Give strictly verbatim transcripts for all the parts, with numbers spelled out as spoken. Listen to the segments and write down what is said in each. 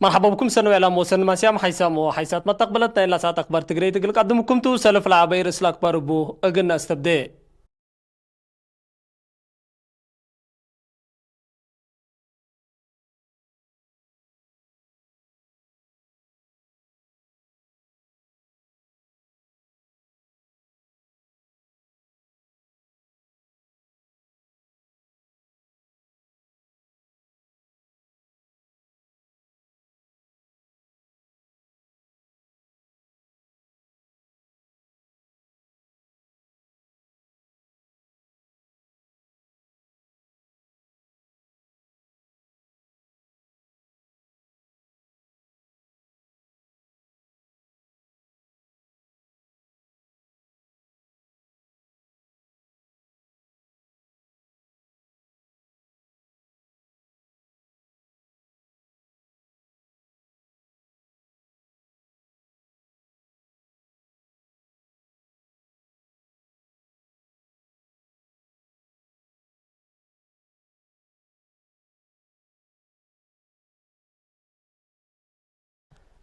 መርሐባ ብኩም ሰኒ ወዕላም ወሰኒ ማስያም ሓይሳም ወሓይሳት መተቅበለት ናይ ላሳት አክባር ትግሬ እግል ቀድምኩም ቱ። ሰልፍ ለዐበይ ርእስ ለአክባር እቡ እግል ነአስተብዴ።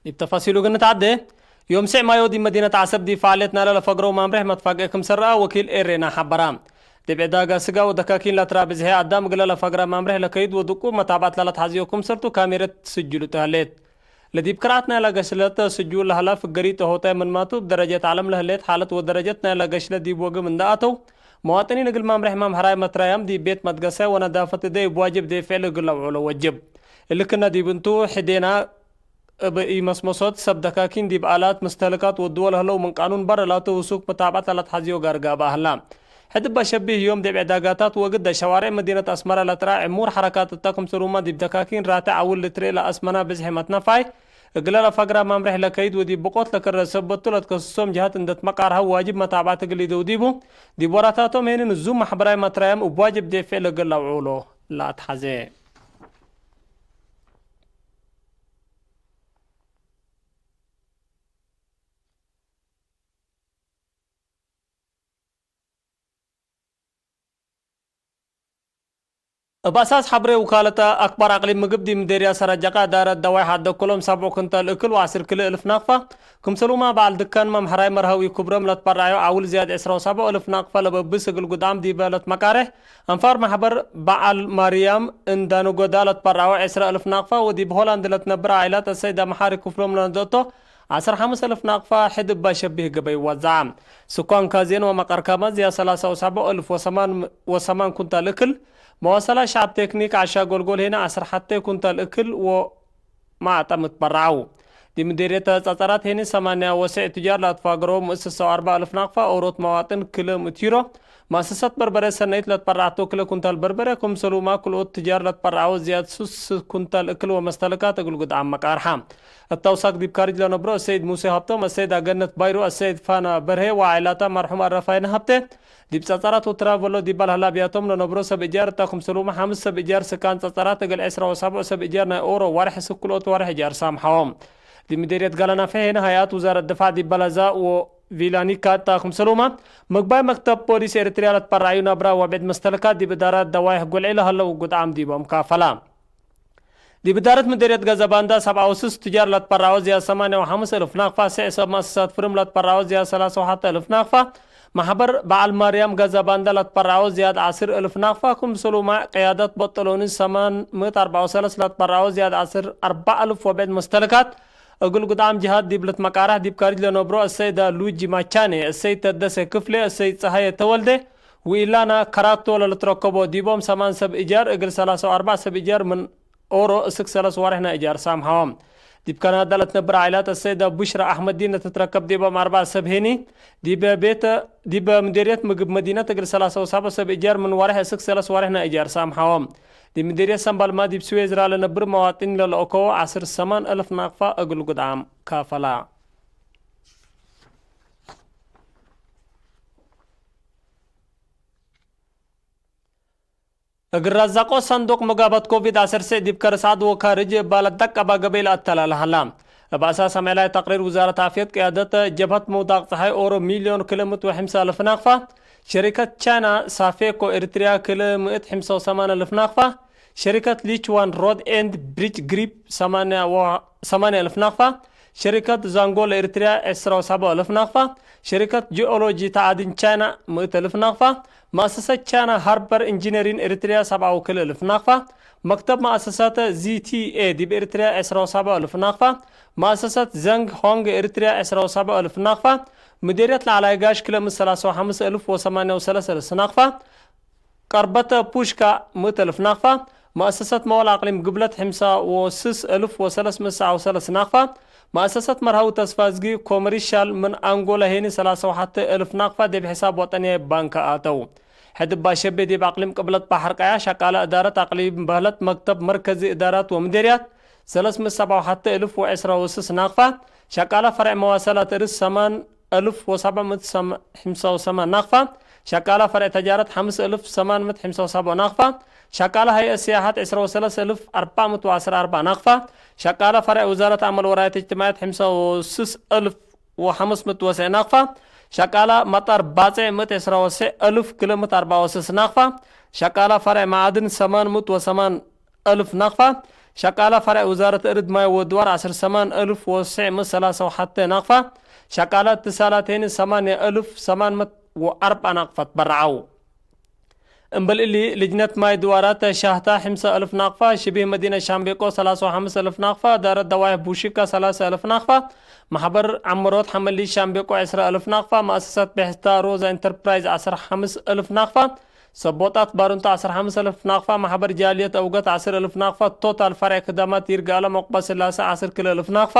ዲብ ተፋሲሉ እግል ንትዐዴ፣ ዮም ሴዕ ማዮ ዲብ መዲነት ዐሰብ ዲብ ፈዓልየት ናይለ ለፈግረው ማምሬሕ መትፋግኤ ክምሰል ረአ ወኪል ኤሬና ሐበራ። ዲብ ዕዳጋ ስጋ ወደካኪን ለትራ ብዝሔ አዳም እግለ ለፈግረ ማምሬሕ ለከይድ ወድቁብ መታብዐት ለለትሐዝዮ ክምሰልቱ ካሜረት ትስጅሉ ተህሌት። ለዲብ ክርዓት ናይለ ገሽለት ስጁል ለሀላ ፍገሪት ሆታይ ምንማቱ፣ እብ ደረጀት ዐለም ለህሌት ሓለት ወደረጀት ናይለ ገሽለት ዲብ ወግም እንደ አተው፣ መዋጥኒን እግል ማምሬሕ ማም ሐራይ መትራያም ዲብ ቤት መትገሰ ወነዳፈት እደይ እብ ዋጅብ ዴፍዕ እግል ለውዑሎ ወጅብ። እሊ ክነ ዲብ እንቱ፣ ሕዴና እብ ኢመስመሶት ሰብ ደካኪን ዲብ አላት ምስተህልካት ወድወ ለህለው ምን ቃኑን በረ ላቱ ውሱክ መታብዐት ለለትሐዝዮ ጋር ጋብአ ህላ። ሕድ እበ ሸቢህ ዮም ዲብ ዕዳጋታት ወእግደ ሸዋሬዕ መዲነት አስመረ ለትረአ ዕሙር ሐረካት እተ ክምሰሉመ ዲብ ደካኪን ራቴዕ አውል ልትርኤ ለአስመና ብዝሒ መትነፋይ እግለ ለፈግረ ማምሬሕ ለከይድ ወዲብ ብቆት ለክረ ሰበቱ ለትከስሶም ጀሀት እንደ ትመቃርሀው ዋጅብ መታብዐት እግል ኢደው ዲቡ፣ ዲብ ወራታቶም ሄንን እዙም ማሕበራይ መትራያም እብ ዋጅብ ዴፍዕ ለእግል ለውዑሎ ለአትሐዜ። እብ አሳስ ሐብሬ ውካለት አክባር አቅሊም ምግብ ዲብ ምዴርያ ሰረጀቃ እዳረት ደዋይ ሐደኩሎም ሰብዑ ክንታል እክል ወዐስር ክልእ እልፍ ናቅፋ፣ ክምሰሉማ በዐል ድካን መምሐራይ መርሀዊ ክብሮም ለትበረዐዮ አውል ዝያድ ዕስራ ወሰብዑ እልፍ ናቅፋ ለበብስ እግል ጉድዓም ዲበ ለትመቃሬሕ አንፋር መሕበር በዐል ማርያም እንዳንጎዳ ለትበረዐዎ ዕስራ እልፍ ናቅፋ ወዲብ ሆላንድ ለትነብር ዓኢላት አሰይድ አምሓሪ ክፍሎም ለነደአቶ ዐስር ሐምስ እልፍ ናቅፋ ሕድ እባ ሸቢህ ገበይ ወዘዐ። ስኳን ካዜን ወመቀርካማት ዝያድ ሰላሳ ወሰብዑ እልፍ ወሰማን፣ ወሰማን ኩንታል እክል፣ መዋሰላ ሸዐብ ቴክኒክ ዐሻ ጎልጎል ሄነ ዐስር ሐቴ ኩንታል እክል ወማዕጠም ትበረዐው። ዲብ ምዴርየት ጸጸራት ሄነ ሰማንያ ወሰዕ ቱጃር ለአትፋገረው ምእስሰው አርባ እልፍ ናቅፋ ኦሮት መዋጥን ክልእ ምእት ዩሮ፣ መአሰሰት በርበረ ሰነይት ለትበረዐቶ ክለ ኩንታል በርበረ፣ ክምሰሉማ ክልኦት ትጃር ለትበረዐው ዝያድ ሱስ ኩንታል እክል ወመስተልካት እግል ጉድዓም መቃርሐ። እት አውሳክ ዲብ ካርጅ ለነብሮ አሰይድ ሙሴ ሀብቶም፣ አሰይድ አገነት ባይሮ፣ አሰይድ ፋና በርሄ ወዓኢላታ መርሑም አረፋይነ ሀብቴ፣ ዲብ ጸጸራት ወትራቨሎ ዲባ ለህላ ብያቶም ለነብሮ ሰብ እጃር እታ ክምሰሉማ ሐምስ ሰብ እጃር ስካን ጸጸራት እግል ዕስራ ወሰብዑ ሰብ እጃር ናይ ኦሮ ወርሕ እስክ ክልኦት ወርሕ እጃር ሳምሐዎም። ዲብ ምዴርየት ጋላናፈ ሄነ ሀይአት ውዛረት ድፋዕ ዲብ በለዛ ወ ቪላኒካ እታ ክምሰሉመ፣ ምግባይ መክተብ ፖሊስ ኤሪትርያ ለትበረዐዩ ናብራ ወብዕድ መስተልካት ዲብ እዳረት ደዋይሕ ጉልዒ ለሀለው ጉድዓም ዲቦም ካፈላ። ዲብ እዳረት ምዴርየት ገዘባንዳ ሰብዓ ወስስ ቱጃር ለትበረዐው ዝያድ ሰማንያ ወሐምስ እልፍ ናቅፋ፣ ስዕ ሰብ መአሰሳት ፍርም ለትበረዐው ዝያድ ሰላሳ ወሐተ እልፍ ናቅፋ፣ ማሕበር በዐል ማርያም ገዘባንዳ ለትበረዐው ዝያድ ዐስር እልፍ ናቅፋ፣ ክምሰሉመ ቅያደት በጠሎኒ ሰማን ምእት አርበዓ ወሰለስ ለትበረዐው ዝያድ ዐስር አርበዕ እልፍ ወብዕድ መስተልካት፣ እግል ጉድዓም ጅሃት ዲብ ልትመቃራሕ ዲብ ካርጅ ለነብሮ እሰይድ ሉጂ ማቻኔ፣ እሰይድ ተደሰ ክፍሌ፣ እሰይድ ጸሃየ ተወልደ ወኢላና ከራቶ ለልትረከቦ ዲቦም ሰማን ሰብ እጃር እግል ሰላሳ ወአርበዕ ሰብ እጃር ምን ኦሮ እስክ ሰለስ ወሬሕ ናይ እጃር ሳምሐዎም። ዲብ ካናዳ ለትነብር ዓኢላት እሰይድ ቡሽራ አሕመዲን ለትትረከብ ዲቦም አርበዕ ሰብ ሄኒ፣ ዲብ ቤት፣ ዲብ ምዴርየት ምግብ መዲነት እግል ሰላሳ ወሰብዕ ሰብ እጃር ምን ወሬሕ እስክ ሰለስ ወሬሕ ናይ እጃር ሳምሐዎም። ዲብ ምዴርየት ሰምባልማ ዲብ ስዌዝራ ለነብር መዋጥኒን ለለአከዎ ዐስር ሰማን እልፍ ናቅፋ እግል ጉድዓም ካፈላ። እግል ረዛቆ ሰንዱቅ መጋበት ኮቪድ ዐሰርተ ሰዕ ዲብ ከርስ ዐድ ወካርጅ እባ ለትደቀባ ገበይ ለአተላለ ሀላ። እብ አሳስ አምዕላይ ተቅሪር ውዛረት ዓፍየት ቅያደት ጀብሀት ምውዳቅ ጸሓይ ኦሮ ሚልዮን ክልእ ምእት ወሐምሳ እልፍ ናቅፋ፣ ሸሪከት ቻይና ሳፌኮ ኤሪትርያ ክልእ ምእት ሐምሳ ወሰማን እልፍ ናቅፋ፣ ሸሪከት ሊችዋን ሮድ ኤንድ ብሪጅ ግሪፕ ሰማንያ ወ-፣ ሰማንያ እልፍ ናቅፋ፣ ሸሪከት ዛንጎ ለኤሪትርያ ዕስራ ወሰብዓ እልፍ ናቅፋ፣ ሸሪከት ጂኦሎጂ ተዓድን ቻይና ምእት እልፍ ናቅፋ፣ መአሰሰት ቻይና ሃርበር ኢንጂነሪን ኤሪትርያ ሰብዓ ወክልኤ እልፍ ናቅፋ፣ መክተብ መአሰሰት ዚ ቲ ኤ ዲብ ኤሪትርያ ዕስራ ወሰብዓ እልፍ ናቅፋ፣ መአሰሰት ዘንግ ሆንግ ኤሪትርያ ዕስራ ወሰብዓ እልፍ ናቅፋ፣ ምዴርየት ለዐላይ ጋሽ ክልኤ ምእት ሰላሳ ወሐምስ እልፍ ወሰማንያ ወሰለስ ናቅፋ፣ ቀርበተ ፑሽካ ምእት እልፍ ናቅፋ፣ መአሰሰት መዋል አቅሊም ግብለት ሕምሳ ወስስ እልፍ ወሰለስ ምእት ሰዓ ወሰለስ ናቅፋ፣ መአሰሰት መርሃዊ ተስፋዝጊ ኮመሪሻል ምን አንጎላ ሄኒ ሰላሳ ወሐተ እልፍ ናቅፋ ዲብ ሕሳብ ወጠንያይ ባንክ አተው። ሕድ ባሸቤ ዲብ አቅሊም ቅብለት በሐር ቀያ ሸቃለ እዳረት አቅሊም በህለት መክተብ መርከዚ እዳራት ወምዴርያት ሰለስ ምእት ሰብዓ ወሐተ እልፍ ወዕስራ ወስስ ናቅፋ፣ ሸቃለ ፈርዕ መዋሰላት እርስ ሰማን እልፍ ወሰብዕ ምእት ሰም-፣ ሕምሳ ወሰማን ናቅፋ፣ ሸቃላ ፈርዕ ተጃረት ሐምስ እልፍ ሰማን ምእት ሕምሳ ወሰብዕ ናቅፋ፣ ሸቃላ ሀይአት ሲያሐት ዕስራ ወሰለስ እልፍ አርበዕ ምእት ወዐስር አርበዕ ናቅፋ፣ ሸቃላ ፈርዕ ውዛረት አመል ወራየት እጅትማዕየት ሕምሳ ወስስ እልፍ ወሐምስ ምእት ወስዕ ናቅፋ፣ ሸቃላ መጣር ባጽዕ ምእት ዕስራ ወስዕ እልፍ ክልኤ ምእት አርበዕ ወስስ ናቅፋ፣ ሸቃላ ፈርዕ መዓድን ሰማን ምእት ወሰማን እልፍ ናቅፋ፣ ሸቃላ ፈርዕ ውዛረት እርድ ማይ ወድዋር ዐስር ሰማን እልፍ ወስዕ ምእት ሰላሳ ወሐተ ናቅፋ፣ ሸቃላ እትሳላት ሄኒ ሰማንየ እልፍ ሰማን ምእት ወአርበዕ ናቅፋ ትበረዐው። እምበል እሊ፣ ልጅነት ማይ ድዋራት ሻህታ ሕምሳ እልፍ ናቅፋ፣ ሽቢህ መዲነት ሻምቤቆ ሰላሳ ወሐምስ እልፍ ናቅፋ፣ ዳረት ደዋይሕ ቡሺካ ሰላሳ እልፍ ናቅፋ፣ ማሕበር ዐመሮት ሐመሊት ሻምቤቆ ዕስራ እልፍ ናቅፋ፣ መአሰሳት ብሕታ ሮዛ ኢንተርፕራይዝ ዐስር ሐምስ እልፍ ናቅፋ፣ ሰቦጣት ባሩንታ ዐስር ሐምስ እልፍ ናቅፋ፣ ማሕበር ጃልየት አውገት ዐስር እልፍ ናቅፋ፣ ቶታል ፈርዕ ክዳማት ይርጋለም ዑቅበስላሰ ዐስር ክልኤ እልፍ ናቅፋ፣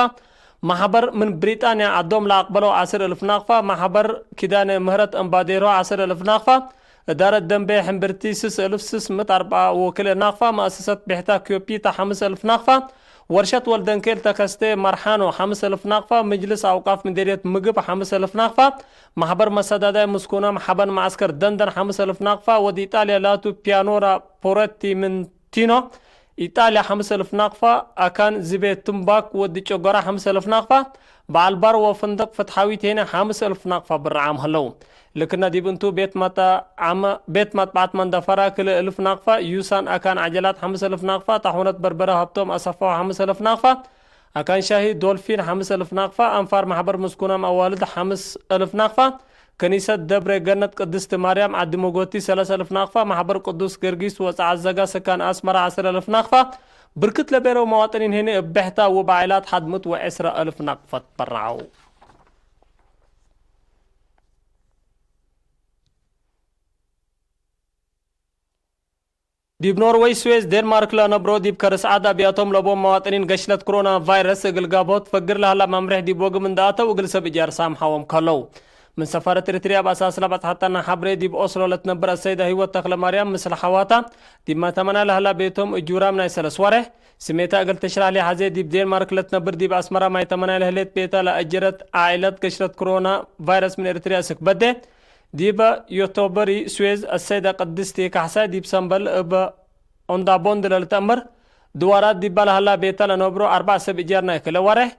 ማሕበር ምን ብሪጣንያ ዐዶም ለአቅበለው ዐስር እልፍ ናቅፋ፣ ማሕበር ኪዳነ ምህረት እምባዴሮ ዐስር እልፍ ናቅፋ፣ እዳረት ደንቤ ሕምብርቲ ስስ እልፍ ስስ ምእት አርበዓ ወክልኤ ናቅፋ፣ መአሰሰት ብሕታ ኪዮፒታ ሐምስ እልፍ ናቅፋ፣ ወርሸት ወልደንኬል ተከስቴ መርሓኖ ሐምስ እልፍ ናቅፋ፣ ምጅልስ አውቃፍ ምዴርየት ምግብ ሐምስ እልፍ ናቅፋ፣ ማሕበር መሰዳዳይ ምስኩናም ሐበን መዐስከር ደንደን ሐምስ እልፍ ናቅፋ፣ ወድ ኢጣልያ ላቱ ፒያኖራ ፖረቲ ምን ቲኖ፣ ኢጣልያ ሐምስ እልፍ ናቅፋ፣ አካን ዝቤ ትምባክ ወድ ጨጎራ ሐምስ እልፍ ናቅፋ፣ በዐል ባር ወፍንድቅ ፍትሓዊት ሄነ ሐምስ እልፍ ናቅፋ ብርዓም ሀለው። ልክና ዲብ እንቱ ቤት መጠዓመ፣ ቤት መጥበዓት መንደፈራ ክልኤ እልፍ ናቅፋ፣ ዩሳን አካን ዐጀላት ሐምስ እልፍ ናቅፋ፣ ጣሑነት በርበረ ሀብቶም አሰፋው ሐምስ እልፍ ናቅፋ፣ አካን ሻሂ ዶልፊን ሐምስ እልፍ ናቅፋ፣ አንፋር ማሕበር ምስኩናም አዋልድ ሐምስ እልፍ ናቅፋ፣ ከኒሰት ደብረ ገነት ቅድስት ማርያም ዐዲ መጎቲ ሰለስ እልፍ ናቅፋ፣ ማሕበር ቅዱስ ገርጊስ ወጸዓት ዘጋ ስካን አስመራ ዐስር እልፍ ናቅፋ፣ ብርክት ለቤለው መዋጥኒን ህኒ እብ ብሕታ ወበዓይላት ሐድ ምእት ወዕስራ እልፍ ናቅፋ ትበረዐው። ዲብ ኖርወይ፣ ስዌዝ፣ ዴንማርክ ለነብሮ ዲብ ከርስ ዐድ አብያቶም ለቦም መዋጥኒን ገሽለት ክሮና ቫይረስ እግል ጋብሆት ፈግር ለሀላ መምሬሕ ዲብ ወግም እንደ አተው እግል ሰብ እጃር ሳምሐዎም ከለው። ምን ሰፋረት ኤሪትርያ እብ አሳስ ለበጽሐተና ሐብሬ ዲብ ኦስሎ ለትነብር አሰይደ ህይወት ተክለማርያም ምስል ሐዋታ ዲብ ማይ ተመናይ ለሀላ ቤቶም እጁራም ናይ ሰለስ ወሬሕ ስሜታ እግል ትሽራሕ ለሐዜ ዲብ ዴንማርክ ለትነብር ዲብ አስመራ ማይ ተመናይ ለህሌት ቤታ ለአጀረት ዓኢለት ገሽለት ክሮና ቫይረስ ምን ኤሪትርያ እስክ በዴ ዲበ ዮቶበሪ ስዌዝ አሰይደ ቅድስቲ ካሕሳይ ዲብ ሰምበል እብ ኦንዳቦንድ ለልትአምር ድዋራት ዲባ ለሀላ ቤተ ለነብሮ አርበዕ ሰብ እጃር ናይ ክለ ወሬሕ፣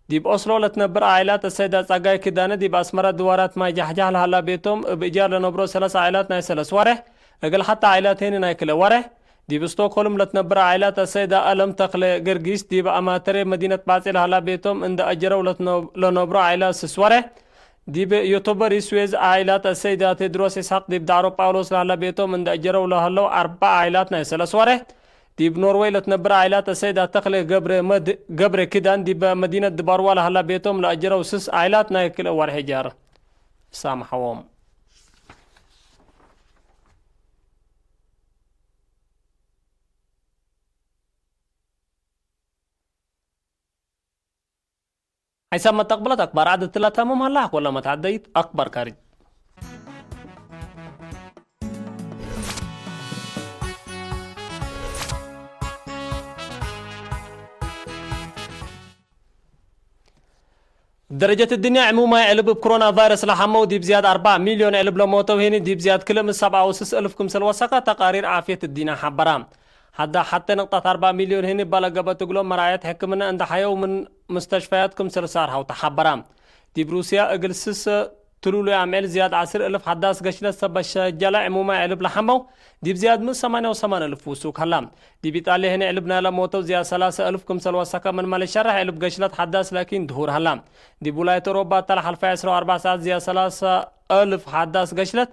ዲብ ኦስሎ ለትነብር ዓኢላት አሰይደ ጸጋይ ኪዳነ ዲብ አስመረ ድዋራት ማይ ጃሕጃሕ ለሀላ ቤቶም እብ እጃር ለነብሮ ሰለስ ዓኢላት ናይ ሰለስ ወሬሕ፣ እግል ሐተ ዓኢላት ሄኒ ናይ ክለ ወሬሕ፣ ዲብ ስቶክሆልም ለትነብር ዓኢላት አሰይደ አለም ተክለ ገርጊስ ዲብ አማተሬ መዲነት ባጼ ለሀላ ቤቶም እንደ አጀረው ለትነ-፣ ለነብሮ ዓኢላት ስስ ወሬሕ፣ ዲብ ዮቶበሪ ስዌዝ ዓኢላት አሰይዳ ቴድሮስ ኢስሐቅ ዲብ ዳዕሮ ጳውሎስ ለሀላ ቤቶም እንደ አጀረው ለሀለው አርበዕ ዓኢላት ናይ ሰለስ ወሬሕ፣ ዲብ ኖርወይ ለትነብር ዓኢላት አሰይዳ ተክለ ገብረ መድ-፣ ገብረ ኪዳን ዲብ መዲነት ድባርዋ ለሀላ ቤቶም ለአጀረው ስስ ዓኢላት ናይ ክልኤ ወሬሕ ጃር ሳምሐዎም። ሐይሳብ መተቅብለት አክባር ዐድ እትላ ተምም ሀላ፣ አክወለ መትሐደይት አክባር ካርጅ። ደረጀት እድንያ ዕሙማይ ዕልብ እብ ክሮና ቫይረስ ለሐመው ዲብ ዝያድ አርበዕ ሚልዮን ዕልብ ለሞተው ሄኒ ዲብ ዝያድ ክልኤ ምእት ሰብዓ ወስስ እልፍ ክምሰል ወሰከ ተቃሪር ዓፍየት እዲና ሐበራ። ሐዳ ሐቴ ንቅጠት አርበዕ ሚልዮን ህኒ እባ ለገበት እግሎም መርዓየት ሕክምነ እንደ ሐየው ምን ሙስተሽፈያት ክምሰል ሳርሐው ተሐበራ። ዲብ ሩስያ እግል ስስ ትሉሉይ አምዕል ዝያድ ዐስር እልፍ ሐዳስ ገሽለት ሰብ በሸጀለ ዕሙማይ ዕልብ ለሐመው፣ ዲብ ዝያድ ምእት ሰማንያ ወሰማን እልፍ ውሱክ ሀላ። ዲብ ኢጣልየ ህኔ ዕልብ ናይለ ሞተው ዝያድ ሰላሰ እልፍ ክምሰል ወሰከ ምንመ ልሸረሕ፣ ዕልብ ገሽለት ሐዳስ ላኪን ድሁር ሀላ። ዲብ ውላየት ኦሮባ እተ ለሐልፈ ዕስራ ወአርበዕ ሰዓት ዝያድ ሰላሰ እልፍ ሐዳስ ገሽለት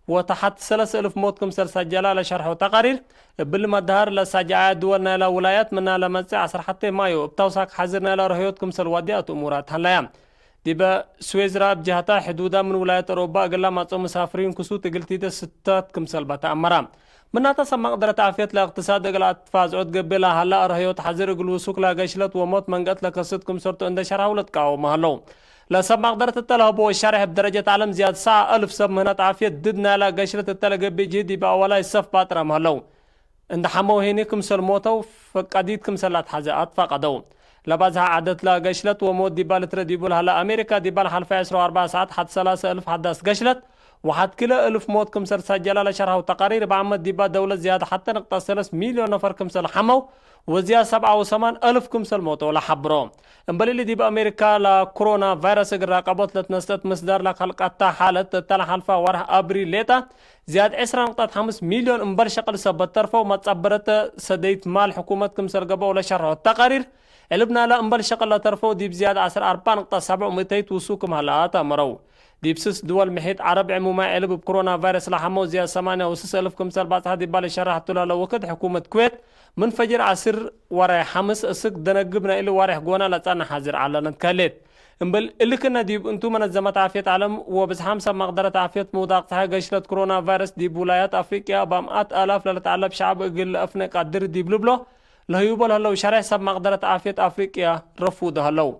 ወተሐት ሰለስ እልፍ ሞት ክምሰል ሰጀላ ለሸርሐው ተቃሪር፣ እብሊ መድሃር ለሳጅዐያ ድወል ናይለ ውላያት ምና ለመጽእ ዐስር ሐቴ ማዮ እብ ተውሳክ ሐዝር ናይለ ረህዮት ክምሰል ዋድያቱ እሙራት ሀለያ። ዲበ ስዌዝራ እብ ጀህታ፣ ሕዱዳ ምን ውላየት ኦሮባ እግል ለመጽኦ መሳፍሪን ክሱት እግል ቲደ ስተት ክምሰል በተአመራ። ምናተ ሰብ መቅደረት ዓፍየት ለእቅትሳድ እግል አትፋዝዖት ገብእ ለሀላ ረህዮት ሐዝር እግል ውሱክ ለገሽለት ወሞት መንገት ለከስት ክምሰልቱ እንደ ሸርሐው ለትቃወሙ ሀለው። ለሰብ መቅደረት እተ ለሀቦ ወሻርሕ እብ ደረጀት ዐለም ዝያድ ሰዓ እልፍ ሰብ ምህነት ዓፍየት ድድ ናይለ ገሽለት እተ ለገብእ ጅህድ ዲብ አወላይ ሰፍ ባጥረም ሀለው። እንደ ሐመው ሄኒ ክምሰል ሞተው ፈቃዲት ክምሰል ለአትሐዘ አትፋቀደው። ለባዝሐ ዐደት ለገሽለት ወሞት ዲባ ልትረ ዲቡ ለሀለ አሜሪካ ዲባ ለሐልፈ ዕስራ ወአርበዕ ሰዓት ሐት ሰላሰ እልፍ ሐዳስ ገሽለት ወሐት ክለ እልፍ ሞት ክምሰል ሰጀለ ለሸርሐው ተቃሪር እብ ዓመት ዲባ ደውለት ዝያድ ሐተ ንቅጠት ሰለስ ሚልዮን ነፈር ክምሰል ሐመው ወዝያድ ሰብዓ ወሰማን እልፍ ክምሰል ሞተው ለሐብሮ። እምበል እሊ ዲብ አሜሪካ ለኮሮና ቫይረስ እግል ራቀቦት ለትነስአት ምስዳር ለከልቀታ ሓለት እተ ለሐልፈ ወርሕ አብሪል ሌጠ ዝያድ ዕስራ ንቅጠት ሐምስ ሚልዮን እምበል ሸቅል ሰበት ተርፈው መጸበረተ ሰደይት ማል ሕኩመት ክምሰል ገብአው ለሸርሖ ተቃሪር፣ ዕልብ ናይለ እምበል ሸቅል ለተርፈው ዲብ ዝያድ ዐስር አርበዕ ንቅጠት ሰብዕ ምእተይት ውሱክ ክም ሀለአት አመረው። ዲብ ስስ ድወል ምሒጥ ዐረብ ዕሙማይ ዕልብ እብ ኮሮና ቫይረስ ለሐመው ዝያድ ሰማንያ ወስስ እልፍ ክምሰል ባጽሐ ዲባ ልሸራሕ ቱ ለሀለ ወክድ፣ ሕኩመት ኩዌት ምን ፈጅር ዐስር ወራይ ሐምስ እስክ ደነግብ ናይ እሊ ዋሬሕ ጎነ ለጸንሕ ሐዚር ዐለነት ከህሌት። እምብል እሊ ክነ ዲብ እንቱ መነዘመት ዓፍየት ዐለም ወብዝሓም ሰብ መቅደረት ዓፍየት ምውዳቅ ጸሐ ገሽለት ኮሮና ቫይረስ ዲብ ውላያት አፍሪቅያ በምአት አላፍ ለልትዐለብ ሸዐብ እግል ለአፍነ ቀድር ዲብ ልብሎ ለህዩቦ ለህለው ሸሬሕ ሰብ መቅደረት ዓፍየት አፍሪቅያ ረፉደ ህለው።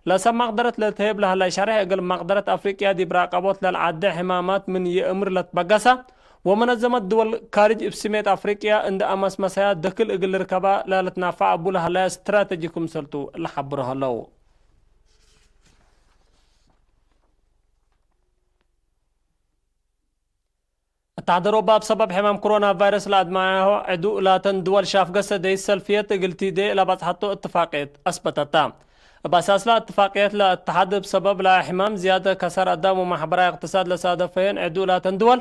ለሰብ መቅደረት ለልትሀየብ ለህለ ሸሬሕ እግል መቅደረት አፍሪቅያ ዲብ ራቀቦት ለልዓደ ሕማማት ምን የእምር ለትበገሰ ወመነዘመት ድወል ካርጅ እብ ስሜት አፍሪቅያ እንደ አመስመሰያ ደክል እግል ልርከባ ለልትናፈዕ እቡ ለሀለያ ስትራተጂ ክምሰልቱ ለሐብሮ ህለው። እት ሐደሮባ እብ ሰበብ ሕማም ኮሮና ቫይረስ ለአድማያሆ ዕዱ ላተን ድወል ሻፍገ ሰደይት ሰልፍየት እግል ቲዴ ለበጽሐቶ እትፋቅየት አስበተታ። እብ አሳስላ እትፋቅየት ለእትሓድ እብ ሰበብ ለሕማም ዝያደ ከሰር አዳም ወማሕበራይ እቅትሳድ ለሳደፈየን ዕዱ ላተን ድወል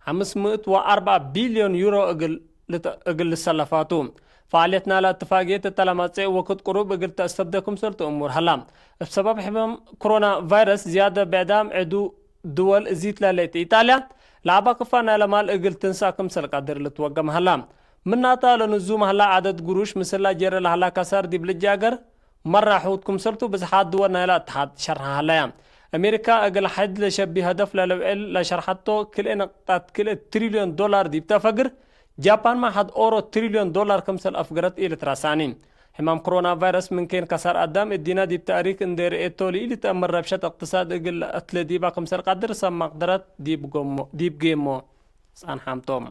ሐምስ ምእት ወአርበዕ ቢልዮን ዩሮ እግል ልተ-፣ እግል ልሰለፋቱ። ፈዓልየት ናይለ እትፋቅየት እተ ለመጽእ ወክድ ቅሩብ እግል ተአስተብደ ክምሰልቱ እሙር ሀላ። እብ ሰበብ ሕማም ኮሮና ቫይረስ ዝያደ ብዕዳም ዕዱ ድወል እዚት ለህሌት ኢጣልያ፣ ለአባ ክፋ ናይለ ማል እግል ትንሰእ ክምሰል ቀድር ልትወገም ሀላ። ምናተ ለንዙም ሀላ ዐደድ ግሩሽ ምስላ ጀረ ለሀላ ከሳር ዲብ ልጃገር መራሑት ክምሰልቱ ብዝሓት ድወል ናይለ እትሓድ ሸርሐ ሀለያ። አሜሪካ እግል ሐድ ለሸቢ ሀደፍ ለልውዕል ለሸርሐቶ ክልኤ ነቅጠት ክልኤ ትሪልዮን ዶላር ዲብ ተአፈግር፣ ጃፓንመ ሐድ ኦሮ ትሪልዮን ዶላር ክምሰል አፍገረት ኢልትረሳኒ። ሕማም ኮሮና ቫይረስ ምን ኬን ከሳር አዳም እዲነ ዲብ ተእሪክ እንዴ ርኤቶ ለኢልትአመር ረብሸት እቅትሳድ እግል ለአትለ ዲባ ክምሰል ቀድር ሰብ መቅደረት ዲብ ጎሞ-፣ ዲብ ጌሞ ጸንሓም ቶም።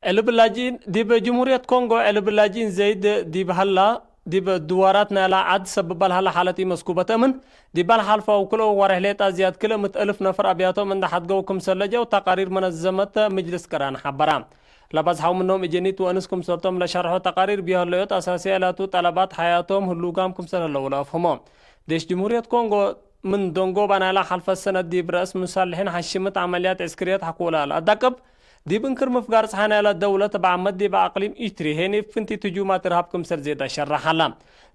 ዕልብ ላጅኢን፣ ዲብ ጅምሁርየት ኮንጎ ዕልብ ላጅኢን ዘይድ ዲብ ሀላ፣ ዲብ ድዋራት ናይላ ዐድ ሰብባ ለሀላ ሓለት ኢመስኩበት እምን፣ ዲባ ለሓልፈው ክልኦ ወሬሕ ሌጣ ዝያድ ክልእ ምእት እልፍ ነፈር አብያቶም እንዴ ሐድገው ክምሰል ለጀው ተቃሪር መነዘመት ምጅልስ ቅራን ሐበራ። ለበዝሐው ምኖም እጀኒት ወእንስ ክምሰልቶም ለሸርሖ ተቃሪር፣ ብየሀለዮት አሳስያ ላቱ ጠለባት ሐያቶም ህሉጋም ክምሰል ህለው ለአፍህሞ። ዴሽ ጅምሁርየት ኮንጎ ምን ደንጎባ ናይላ ሐልፈት ሰነት ዲብ ረአስ ሙሳልሒን ሐሽምት ዐመልያት ዕስክርየት ሐቆላ ለአዳቅብ፣ ዲብ እንክር ምፍጋር ጸሓይ ናይላ ደውለት እብ ዓመት ዲብ አቅሊም ኢትሪ ሄኒ ፍንቲት ህጁማት እርሃብ ክምሰል ዜዳ ሸራሕ ሀላ።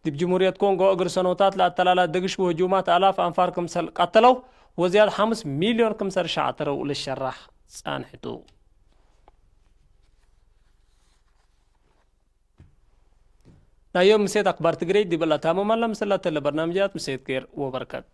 ዲብ ጅምሁርየት ኮንጎ እግል ሰኖታት ለአተላላ ደግሽ ወህጁማት አላፍ አንፋር ክምሰል ቀተለው ወዝያድ ሐምስ ሚልዮን ክምሰል ሸዕትረው ልሸራሕ ጸንሕቱ። ናይ ዮም ምሴት አክባር ትግሬ ዲብ ለታመም አለ። ምስላተ ለበርናምጃት ምሴት ኬር ወበርከት።